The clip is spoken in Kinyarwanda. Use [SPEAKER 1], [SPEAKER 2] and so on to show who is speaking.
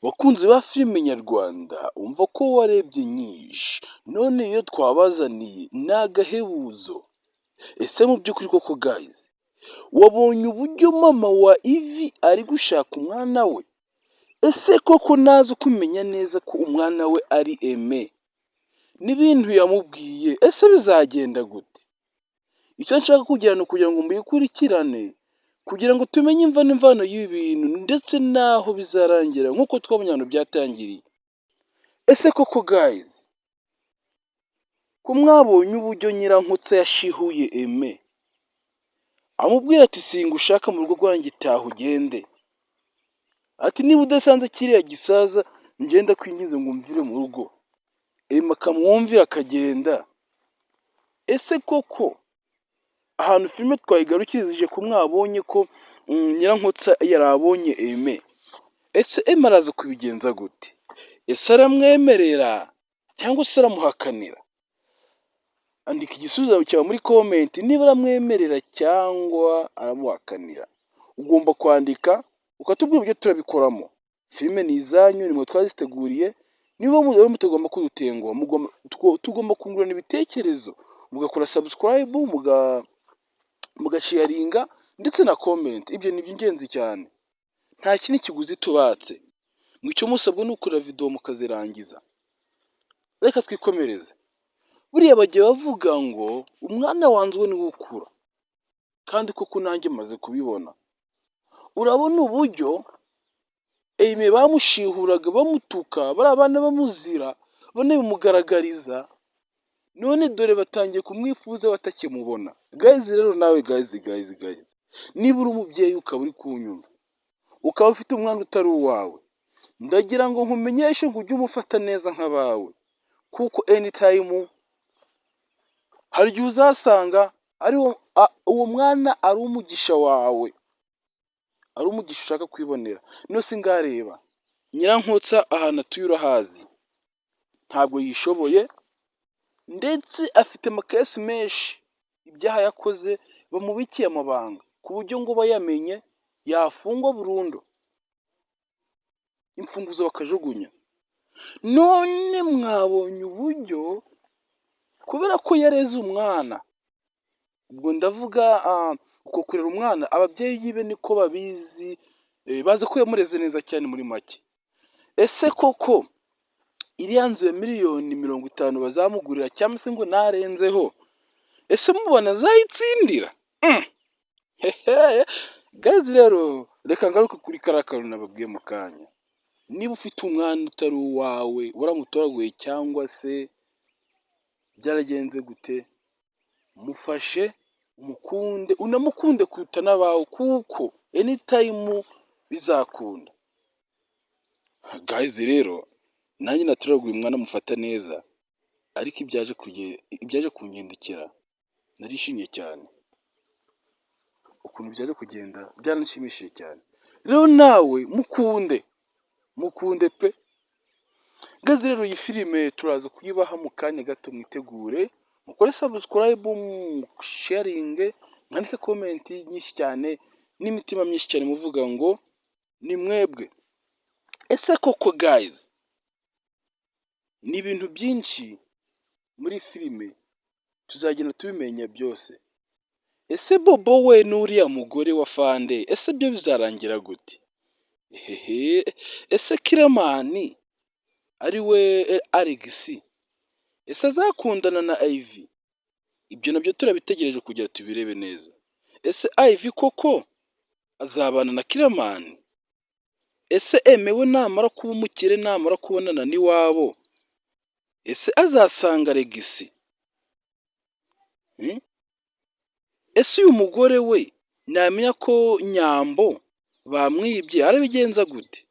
[SPEAKER 1] Bakunzi ba filime nyarwanda, umva ko warebye nyinshi, none iyo twabazaniye ni agahebuzo. Ese mu by'ukuri koko guys, wabonye uburyo mama wa Ivi ari gushaka umwana we? Ese koko naza kumenya neza ko umwana we ari Aime n'ibintu yamubwiye, ese bizagenda gute? Icyo nshaka kugira ni ukugira ngo muyikurikirane, kugira ngo tumenye imva n'imvano y'ibi bintu ndetse n'aho bizarangira nk'uko twabonye ahantu byatangiriye. Ese koko guys, ko mwabonye uburyo Nyirankotsa yashihuye Aime, amubwira ati: "Singushaka mu rugo rwanjye, taha ugende." Ati: "Niba udasanze kiriya gisaza, ngenda kwinginze ngo umvire mu rugo." Aime akamwumvira akagenda. Ese koko ahantu filime twayigarukirije, ko mwabonye ko Nyirankotsa yarabonye Aime, ese Aime araza kubigenza gute? Ese aramwemerera cyangwa se aramuhakanira? Andika igisubizo cyawe muri comment niba aramwemerera cyangwa aramuhakanira. Ugomba kwandika ukatubwira uburyo turabikoramo. Filime ni izanyu, nimwe twaziteguriye, niba rero mutagomba kudutenguha, tugomba kungurana ibitekerezo, mugakora subscribe, mugasharinga ndetse na comment. Ibyo ni iby'ingenzi cyane. Nta kindi kiguzi tubatse. Ngo icyo musabwa ni ukureba video mukazirangiza. Reka twikomereze. Buriya bajya bavuga ngo umwana wanzwe niwe ukura, kandi koko nanjye maze kubibona. Urabona uburyo Aime bamushihuraga, bamutuka, bariya bana bamuzira, banabimugaragariza, none dore batangiye kumwifuza batakimubona. Guys rero nawe, guys, guys, guys, niba uri umubyeyi ukaba uri kunyumva, ukaba ufite umwana utari uwawe, ndagira ngo nkumenyeshe ngo ujye umufata neza nk'abawe, kuko anytime hari igihe uzasanga ari uwo mwana ari umugisha wawe, ari umugisha ushaka kwibonera. None ngareba Nyirankotsa ahantu atuye urahazi, ntabwo yishoboye ndetse afite amakesi menshi, ibyaha yakoze bamubikiye amabanga ku buryo ngo bayamenye yafungwa burundu, imfunguzo bakajugunya. None mwabonye uburyo kubera ko yareze umwana, ubwo ndavuga uko kurera umwana ababyeyi be niko babizi, bazi ko yamureze neza cyane muri make. Ese koko iriya nzu ya miliyoni 50 bazamugurira cyangwa se ngo narenzeho, ese mubona azayitsindira? Hehe guys, rero reka ngaruke kuri kariya kantu nababwiye mu kanya. Niba ufite umwana utari uwawe, waramutoraguye cyangwa se byaragenze gute, mufashe umukunde, unamukunde kuruta n'abawe, kuko anytime bizakunda. Guys rero nanjye natoraguye umwana mufata neza, ariko ibyaje kungendekera narishimye cyane. Ukuntu byaje kugenda byaranshimishije cyane. Rero nawe mukunde, mukunde pe. Guys rero iyi filime turaza kuyibaha mu kanya gato, mwitegure, mukore subscribe, sharinge, mwandike comment nyinshi cyane n'imitima myinshi cyane muvuga ngo ni mwebwe. Ese koko guys, ni ibintu byinshi muri filime tuzagenda tubimenya byose. Ese Bobo we n'uriya mugore wa Fande, ese byo bizarangira gute? Ehehe, ese Kiramani ari we Alex, ese azakundana na Ivy? Ibyo nabyo turabitegereje kugira tubirebe neza. Ese Ivy koko azabana na Kiramani? Ese Aime we namara kuba umukire, namara kubonana n'iwabo, ese azasanga Alex? Ese uyu mugore we namenya ko Nyambo bamwibye arabigenza gute?